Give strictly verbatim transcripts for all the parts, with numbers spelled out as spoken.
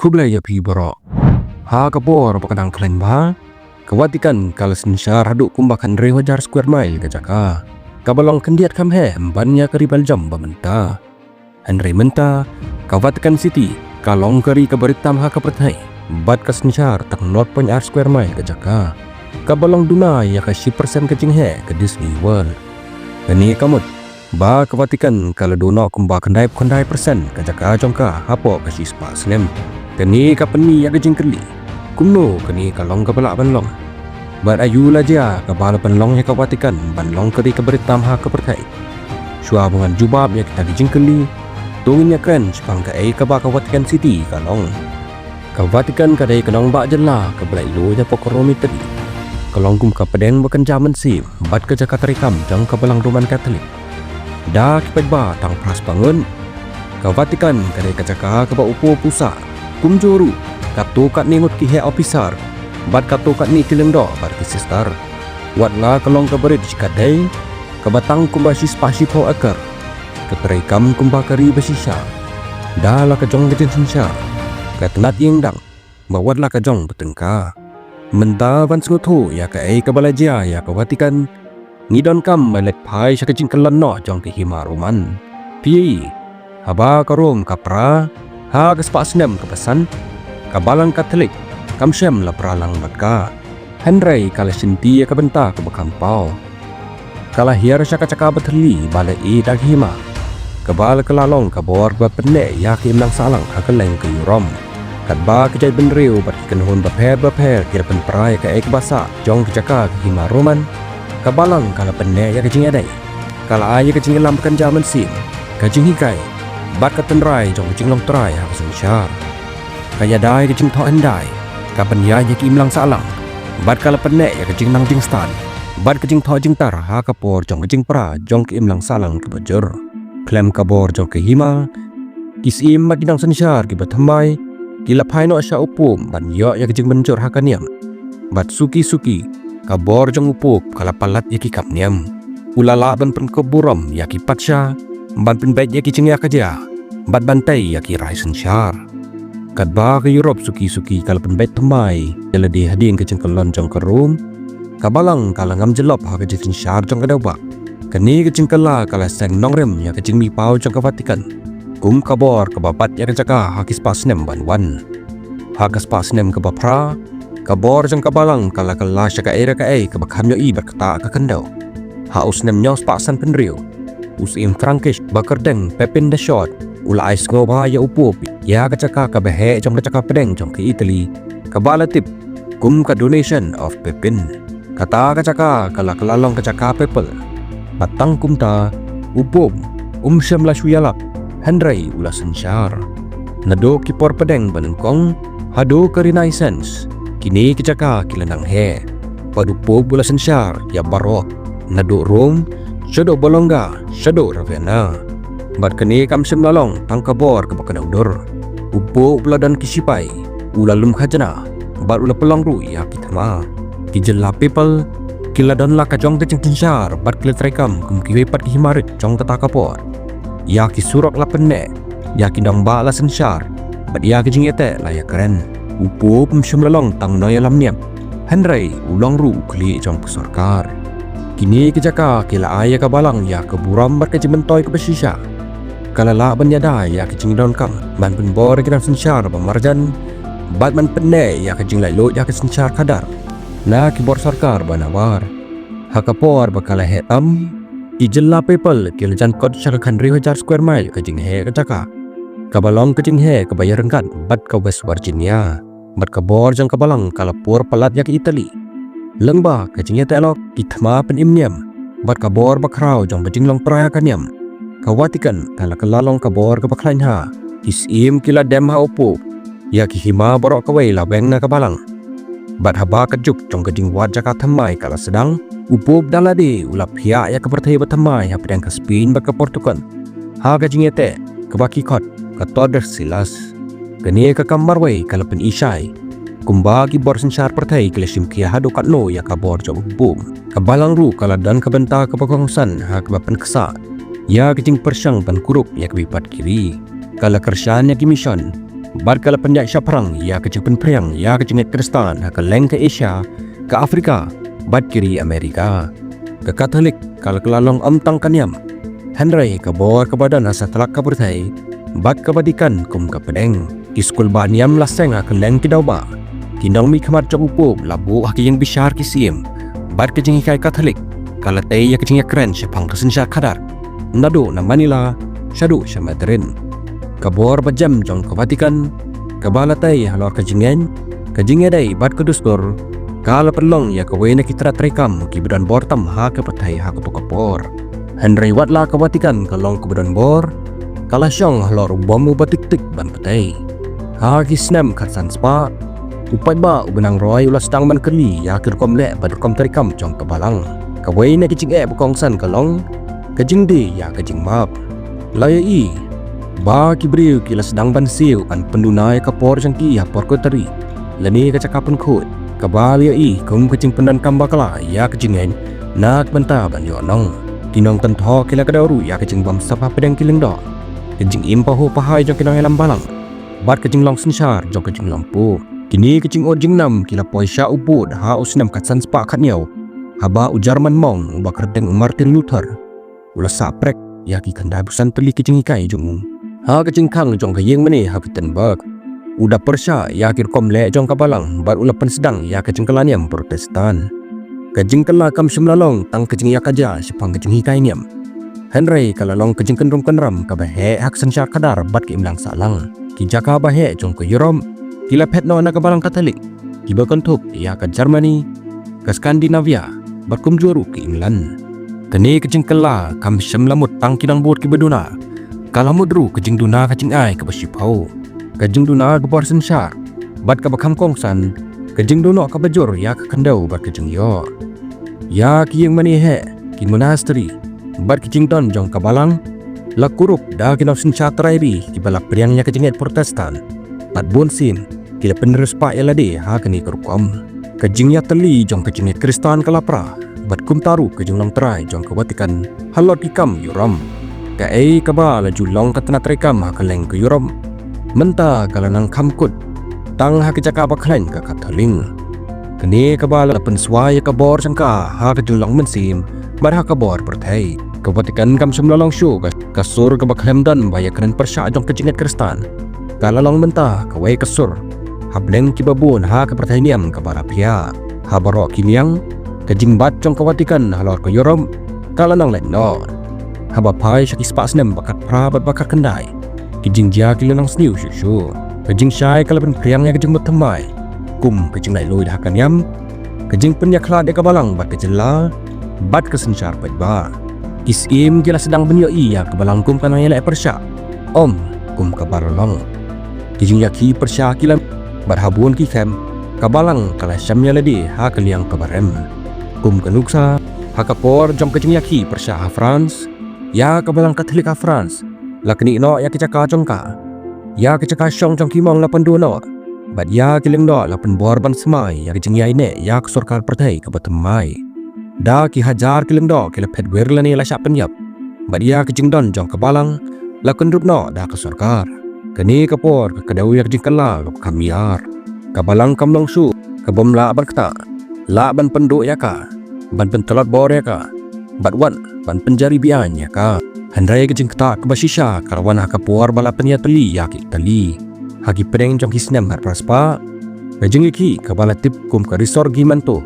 Khublei ïa phi baroh. Ha ka por ba ka dang khlaiñ bha, ka Vatican ka la synshar haduh kumba khathynriew hajar square mile ka jaka, kaba long khyndiat kham heh ban ïa ka ri Belgium ba mynta. Hynrei mynta, ka Vatican City ka long ka ri kaba rit tam ha ka pyrthei, bad ka synshar tang nought point ar square mile ka jaka, kaba long duna ïa ka shi percent ka jingheh ka Disney World. Kane ka mut ba ka Vatican ka la duh noh kumba khyndai phew khyndai percent ka jaka jong ka hapoh ka shispah snem. Kane ka pynmih ïa ka jingkylli, kumno kane ka long kaba lah ban long? Bad aïu la jia kaba la pynlong ïa ka Vatican ban long ka ri kaba rit tam ha ka pyrthei? Shuwa ba ngan jubab ïa kita ki jingkylli, to ngin ïakren shaphang kaei kaba ka Vatican City ka long. Ka Vatican ka dei ka nongbah jylla kaba laitluid hapoh ka Rom Italy. Ka long kum ka pdeng ba kynja mynsiem bad ka jaka treikam jong ka Balang Roman Catholic. Da ki paidbah tang phra spah ngut, ka Vatican ka dei ka jaka kaba u Pope u sah. Kumjuh ruh, katto katne ngut ki heh ophisar bad katto katne ki lyngdoh bad ki sister. Wat la ka long kaba rit shikatdei, kaba tang kumba shispah shiphew ekar, ka treikam kumba ka ri bashisha. Da la ka jong ka jingsynshar, ka tnat ïing dang, bad wat la ka jong ba tyngka. Mynta ban sngewthuh ïa kaei kaba la jia ïa ka Vatican, ngi donkam ban leit phai sha ka jingkyllon noh jong ka hima Roman. Phi, haba ka Rom ka pra ha ka spah snem kaba san, ka Balang Catholic kam shym la pra lang bad ka. Hynrei ka la shimti ïa ka bynta kaba kham paw. Ka la hiar sha ka jaka ba thylli ba la ïeit da ka hima, kaba la kylla long ka bor ba pynneh ïa ka imlang sahlang ha kylleng ka Europe. Katba ki jaitbynriew bad ki kynhun bapher bapher ki la pynpra ïa kaei kaba sah jong ka jaka ka hima Roman, ka Balang ka la pynneh ïa ka jingïadei. Ka la ai ïa ka jingïalam ba kynja mynsiem, ka jinghikai bad ka tynrai jong ka jinglong trai ha ka synshar. Ka ïada ïa ka jingthoh hyndai, ka pynïaid ïa ka imlang sahlang, bad ka la pynneh ïa ka jingnang jingstad bad ka jingthoh jingtar ha ka por jong ka jingpra jong ka imlang sahlang kaba jur. Khlem ka bor jong ka hima, ki syiem bad ki nongsynshar kiba thymmai ki la phai noh sha u Pope ban ïoh ïa ka jingmynjur ha ka niam. Bad suki suki, ka bor jong u Pope ka la palat ïa ki kam niam. U la lah ban pynkup burom ïa ki patsha, ban pynbeit ïa ki jingïakajia, bad ban tei ïa ki rai synshar. Katba ka Europe suki suki ka la pynbeit thymmai ïa lade hadien ka jingkyllon jong ka Rom, ka Balang ka la ngam jyllop ha ka jingsynshar jong ka dewbah. Kane ka jingkylla ka la seng nongrim ïa ka jingmihpaw jong ka Vatican kum ka bor kaba bat ïa ka jaka ha ki spah snem ban wan. Ha ka spah snem kaba phra, ka bor jong ka Balang ka la kylla sha kaei re kaei kaba kham ïohi bad kata ka khyndew. Ha u snem hynñiew spah san phew hynriew, u Syiem Frankish ba kyrteng Pepin the Short u la ai sngewbha ïa u Pope ïa ka jaka kaba heh jong ka jaka pdeng jong ka Italy, kaba la tip kum ka Donation of Pepin. Kata ka jaka ka la kylla long ka jaka papal. Bad tang kumta, u Pope um shym la shu ïalap, hynrei u la synshar. Naduh ki por pdeng ba nyngkong haduh ka Renaissance, kine ki jaka ki la nang heh. Bad u Pope u la synshar ïa baroh, naduh Rome shaduh Bologna shaduh Ravenna. Bad kane kam shym la long tang ka bor kaba kynnoh dur. U Pope u la don ki sipai, u la lum khajna, bad u la pynlong ruh ïa ki thma. Ki jylla papal ki la don la ka jong ka jingsynshar bad ki la treikam kum kiwei pat ki hima rit jong kata ka por. Ïa ki surok la pynneh, ïa ki nongbah la synshar, bad ïa ki jingïateh la ïakren. U Pope um shym la long tang u nongïalam niam, hynrei u long ruh u khlieh jong ka sorkar. Kine ki jaka ki la ai ïa ka Balang ïa ka burom bad ka jingmyntoi kaba shisha. Ka la lah ban ïada ïa ka jingdonkam ban pynbor ïa ki nongsynshar ba marjan, bad ban pynneh ïa ka jinglaitluid ïa ka synshar khadar na ki bor sorkar ba nabar. Ha ka por ba ka la heh tam, ki jylla papal ki la jan kot sha ka khathynriew hajar square mile ka jingheh ka jaka, kaba long ka jingheh kaba ïaryngkat bad ka West Virginia. Bad ka bor jong ka Balang ka la pur palat ïa ka Italy. Lyngba ka jingïateh lok ki thma pynim niam, bad ka bor bakhraw jong ka jinglong trai ha ka niam, ka Vatican ka la kylla long ka bor kaba khlaiñ ha. Ki syiem ki la dem ha u Pope ïa ki hima baroh kawei la weng na ka Balang. Bad haba ka juk jong ka jingwad jaka thymmai ka la sdang, u Pope da lade u la phiah ïa ka pyrthei ba thymmai hapdeng ka Spain bad ka Portugal ha ka jingïateh kaba ki khot ka Tordesillas. Kane ka kam marwei ka la pyni shai kumba ki bor synshar pyrthei ki la shim khia haduh katno ïa ka bor jong u Pope. Ka Balang ruh ka la don ka bynta kaba kongsan ha kaba pynkyrshan ïa ka jingpyrshang ban kurup ïa kiwei pat ki ri. Ka la kyrshan ïa ki mission, Bad ka la pynïaid shaphrang ïa ka jingpynphriang ïa ka jingngeit Khristan ha kylleng ka Asia, ka Afrika, bad ki ri Amerika. Ka Katholik ka la kylla long ym tang ka niam, hynrei ka bor kaba don ha satlak ka pyrthei bad ka Vatican kum ka pdeng. Ki skul bah niam la seng ha kylleng ki dewbah. Ki nongmihkhmat jong u Pope la buh ha ki ïing bishar ki syiem, bad ka jinghikai Katholik ka la tei ïa ka jingïakren shaphang ka synshar khadar, naduh na Manila shaduh sha Madrid. Ka bor bajem jong ka Vatican kaba la tei halor ka jingngeit, ka jingïadei bad ka dustur, ka la pynlong ïa kawei na ki tnat treikam kiba don bor tam ha ka pyrthei ha kato ka por. Hynrei watla ka Vatican ka long kaba don bor, ka la shong halor u bom uba tik tik ban pynthei. Ha ki snem khatsan spah, u paidbah uba nang roi u la sdang ban kylli ïa ki rukom leh bad rukom treikam jong ka balang. Kawei na ki jingeh ba kongsan ka long ka jingdie ïa ka jingmap. La ïohi ba ki briew ki la sdang ban siew ban pynduna ïa ka por jong ki ha por kut tari lane ka jaka pynkhuid, kaba la ïohi kum ka jingpyndonkam bakla ïa ka jingngeit na ka bynta ban ïoh nong. Ki nongkynthoh ki la kdew ruh ïa ka jingbymsap hapdeng ki lyngdoh, ka jingim pahuh pahai jong ki nongïalam balang, bad ka jinglong synshar jong ka jinglong Pope. Kine ki jingud jingnam ki la poi sha u bud ha u snem khatsan spah khathynñiew, haba u German monk uba kyrteng u Martin Luther u la sah prek ïa ki khyndai phew san tylli ki jinghikai jong u ha ka jingkhang jong ka ïingmane ha Wittenberg. U da pyrshah ïa ki rukom leh jong ka balang bad u la pynsdang ïa ka jingkylla niam Protestant. Ka jingkylla kam shym la long tang ka jingïakajia shaphang ka jinghikai niam, hynrei ka la long ka jingkynrum kynram kaba heh ha ka synshar khadar bad ka imlang sahlang. Ki jaka ba heh jong ka Europe ki la phet noh na ka balang Katholik, kiba kynthup ïa ka Germany, ka Scandinavia, bad kumjuh ruh ka England. Kane ka jingkylla kam shym la mut tang ki nongbud kiba duna, ka la mut ruh ka jingduna ka jingai kaba shiphew, ka jingduna ka bor synshar, bad kaba kham kongsan, ka jingduh noh kaba jur ïa ka khyndew bad ka jingïoh. Ïa ki ïingmane heh, ki monastery, bad ki jingdon jong ka balang la kurup da ki nongsynshar trai ri kiba la pdiang ïa ka jingngeit Protestant. Bad bunsien ki la pynriewspah ïa lade ha kane ka rukom. Ka jingïatylli jong ka jingngeit Khristan ka la pra, bad kumta ruh ka jinglong trai jong ka Vatican halor ki kam Europe. Kaei kaba la ju long ka tnat treikam ha kylleng ka Europe, mynta ka la nang kham kut tang ha ka jaka ba khlaiñ ka Katholik. Kane kaba la pynswai ïa ka bor jong ka ha ka jinglong mynsiem bad ha ka bor pyrthei. Ka Vatican kam shym la long shuh ka, ka sur kaba khlem don ba ïakren pyrshah jong ka jingngeit Khristan. Ka la long mynta kawei ka sur hapdeng kiba bun ha ka pyrthei niam kaba raphiah. Ha baroh ki liang, ka jingbat jong ka Vatican halor ka Europe ka la nang leit noh. Haba phai sha ki spah snem ba khatphra bad ba khatkhyndai, ki jingjia ki la nang sniew shuh shuh. Ka jingshai ka la pynphriang ïa ka jingmut thymmai, kum ka jinglaitluid ha ka niam, ka jingpynïakhlad ïa ka balang bad ka jylla, bad ka synshar paidbah. Ki syiem ki la sdang ban ïohi ïa ka balang kum ka nongïaleh pyrshah, ym kum kaba la long. Ki jingïakhih pyrshah ki la, bad ha bun ki camp ka balang ka la shem ïa lade ha ka liang kaba rem. Kum ka nuksa, ha ka por jong ka jingïakhih pyrshah ha France, ïa ka balang Katholik ha France la knieh noh ïa ka jaka jong ka, ïa ka jaka shong jong ki monk la pynduh noh, bad ïa ki lyngdoh la pynbor ban smai ïa ka jingïaineh ïa ka sorkar pyrthei kaba thymmai. Da ki hajar ki lyngdoh ki la phet wir lane la shah pynïap, bad ïa ka jingdon jong ka balang la kynrup noh da ka sorkar. Kane ka por ka kdew ïa ka jingkylla kaba kham miar. Ka balang kam long shuh ka bym lah ban ktah, lah ban pynduh ïa ka, ban pyntlot bor ïa ka, bad wat ban pynjari beaiñ ïa ka. Hynrei ka jingktah kaba shisha ka la wan ha ka por ba la pynïatylli ïa ka Italy. Ha ki pdeng jong ki snem arphew spah, ka jingïakhih kaba la tip kum ka Risorgimento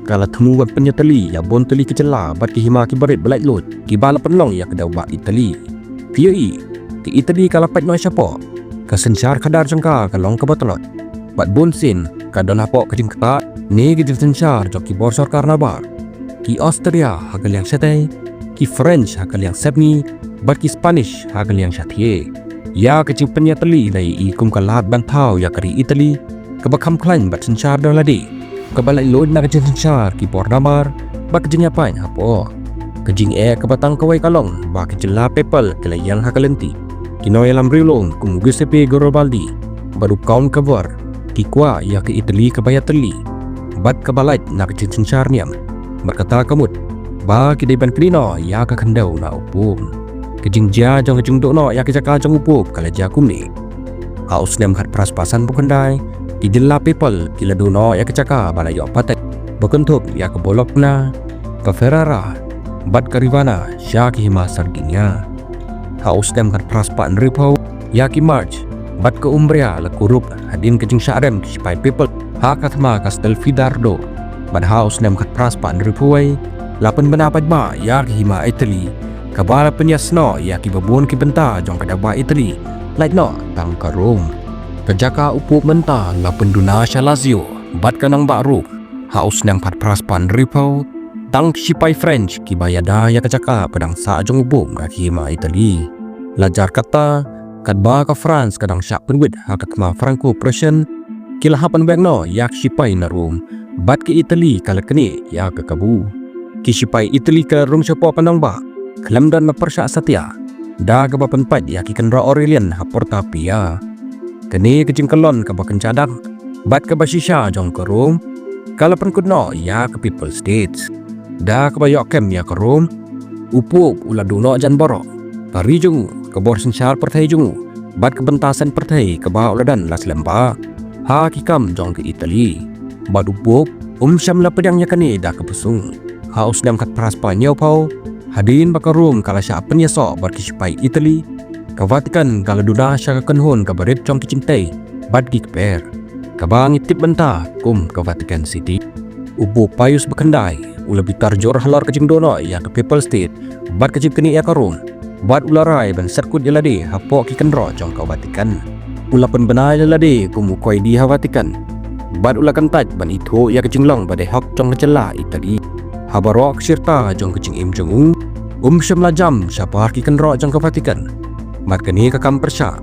ka la thmu ban pynïatylli ïa bun tylli ki jylla bad ki hima kiba rit ba laitluid kiba la pynlong ïa ka dewbah Italy. Phi ïohi, ka Italy ka la pait noh shapoh. Ka synshar khadar jong ka ka long kaba tlot, bad bunsien ka don hapoh ka jingktah ne ka jingsynshar jong ki bor sorkar nabar. Ki Austria ha ka liang shatei, ki French ha ka liang sepngi, bad ki Spanish ha ka liang shathie. Ïa ka jingpynïatylli la ïohi kum ka lad ban thaw ïa ka ri Italy kaba kham khlaiñ bad synshar da lade, kaba laitluid na ka jingsynshar ki bor nabar bad ka jingïapait hapoh. Ka jingeh kaba tang kawei ka long ba ki jylla papal ki la ïeng ha ka lynti. Ki nongïalam riewlum kum u Giuseppe Garibaldi bad u Count Cavour ki kwah ïa ka Italy kaba ïatylli bad kaba lait na ka jingsynshar niam. Bad kata ka mut ba ki dei ban knieh noh ïa ka khyndew na u Pope. Ka jingjia jong ka jingduh noh ïa ka jaka jong u Pope ka la jia kumne. Ha u snem khatphra spah sanphew khyndai, ki jylla Papal ki la duh noh ïa ka jaka ba la ïoh pateng ba kynthup ïa ka Bologna, ka Ferrara bad ka Ravenna sha ka hima Sardinia. Ha u snem khatphra spah hynriewphew, ïa ki March bad ka Umbria la kurup hadien ka jingshah rem ki shipai Papal ha ka thma Castelfidardo. Bad ha u snem khatphra spah hynriewphew wei, la pynbna paidbah ïa ka hima Italy, kaba la pynïasnoh ïa kiba bun ki bynta jong ka dawa Italy, lait noh tang ka Rome. Ka jaka u Pope mynta la pynduna sha Lazio bad ka nongbah Rome. Ha u snem khatphra spah hynriewphew, tang ki shipai French kiba ïada ïa ka jaka ba dang sah jong u Pope na ka hima Italy. La jar kata, katba ka France ka dang shah pynwit ha ka thma Franco-Prussian, ki la hap ban weng noh ïa ki shipai na Rome bad ka Italy ka la knieh ïa ka kabu. Ki shipai Italy ki la rung shapoh ka nongbah khlem don la pyrshah satia, da kaba pynpait ïa ki kynroh Aurelian ha Porta Pia. Kane ka jingkyllon kaba kynja dak bad kaba shisha jong ka Rome ka la pynkut noh ïa ka Papal States. Da kaba ïoh kem ïa ka Rome, u Pope u la duh noh jan baroh, ka ri jong u, ka bor synshar pyrthei jong u bad ka bynta saiñ pyrthei kaba u la don la slem bha ha ki kam jong ka Italy. Bad u Pope um shym la pdiang ïa kane da kaba sung. Ha u snem khatphra spah hynñiewphew, hadien ba ka Rome ka la shah pynïasoh bad ki shipai Italy, ka Vatican ka la duda sha ka kynhun kaba rit jong ki jingtei bad ki kper, kaba ngi tip bynta kum ka Vatican City. U Pope Pius ba khyndai u la bitar jur halor ka jingduh noh ïa ka Papal State bad ka jingknieh ïa ka Rome, bad u la rai ban set kut ïa lade hapoh ki kynroh jong ka Vatican. U la pynbna ïa lade kum u koidi ha Vatican, bad u la kyntait ban ithuh ïa ka jinglong ba dei hok jong ka jylla Italy. Ha baroh ka shirta jong ka jingim jong u, um shym la jam shabar ki kynroh jong ka Vatican. Bad kane ka kam pyrshah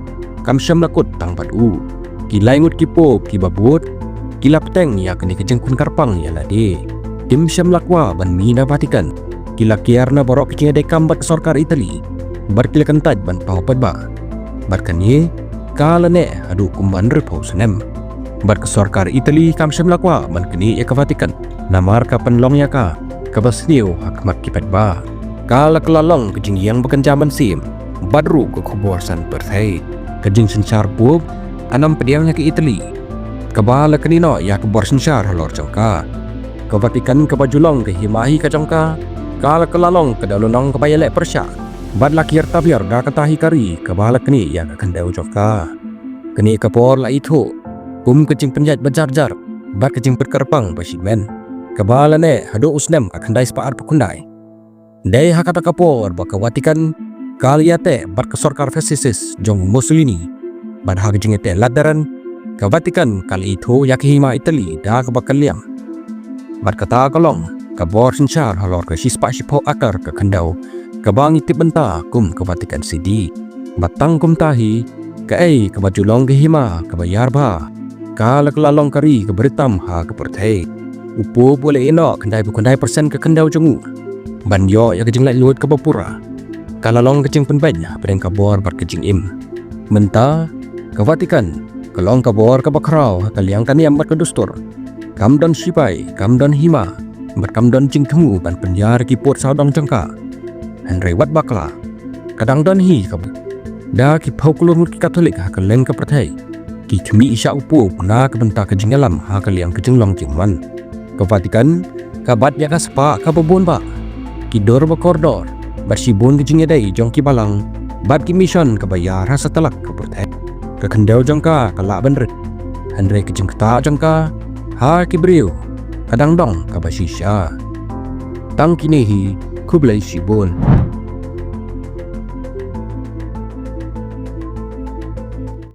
kam shym la kut tang bad u. Ki lai ngut ki Pope kiba bud ki la bteng ïa kane ka jingkhun kyrpang ïa lade. Kim shym la kwah ban mih na Vatican. Ki la kiar na baroh ki jingïadei kam bad ka sorkar Italy, bad ki la kyntait ban paw paidbah. Bad kane ka la neh haduh kumba hynriewphew snem. Bad ka sorkar Italy kam shym la kwah ban knieh ïa ka Vatican namar ka pynlong ïa ka kaba sniew ha khmat ki paidbah. Ka la kylla long ka jingïeng ba kynja mynsiem bad ruh ka khubor saiñ pyrthei. Ka jingsynshar Pope ka nym pdiang ïa ka Italy, kaba la knieh noh ïa ka bor synshar halor jong ka. Ka Vatican kaba ju long ka hima hi ka jong ka, ka la kylla long ka dewlynnong kaba ïaleh pyrshah bad la kiar tabiar da kata hi ka ri kaba la knieh ïa ka khyndew jong ka. Kane ka por la ithuh kum ka jingpynïaid ba jar jar bad ka jingpynkyrpang ba shimen, kaba la neh haduh u snem khatkhyndai spah arphew khyndai. Dei ha kata ka por ba ka Vatican ka la ïateh bad ka sorkar fascist jong Mussolini. Bad ha ka jingïateh Lateran, ka Vatican ka la ithuh ïa ka hima Italy da kaba kylliang. Bad kata ka long ka bor synshar halor ka shispah shiphew akar ka khyndew, kaba ngi tip bynta kum ka Vatican City. Bad tang kumta hi, kaei kaba ju long ka hima kaba ïar bha, ka la kylla long ka ri kaba rit tam ha ka pyrthei. U Pope u la ïehnoh khyndai phew khyndai percent ka khyndew jong u ban ïoh ïa ka jinglaitluid kaba pura. Ka la long ka jingpynbeit hapdeng ka bor bad ka jingim. Mynta ka Vatican ka long ka bor kaba khraw ha ka liang ka niam bad ka dustur. Kam don shipai, kam don hima, bad kam don jingthmu ban pynïar ïa ki pud sawdong jong ka. Hynrei wat bakla, ka dang don hi ka bu-, da ki phew klur ngut ki Katholik ha kylleng ka pyrthei ki khmih shah u Pope na ka bynta ka jingïalam ha ka liang ka jinglong jingman. Ka Vatican ka bat ïa ka spah kaba bun bha, ki dur ba kordor, bad shibun ki jingïadei jong ki balang bad ki mission kaba ïar ha satlak ka pyrthei. Ka khyndew jong ka ka lah ban rit, hynrei ka jingktah jong ka ha ki briew ka dang don kaba shisha. Tang kine hi, khublei shibun.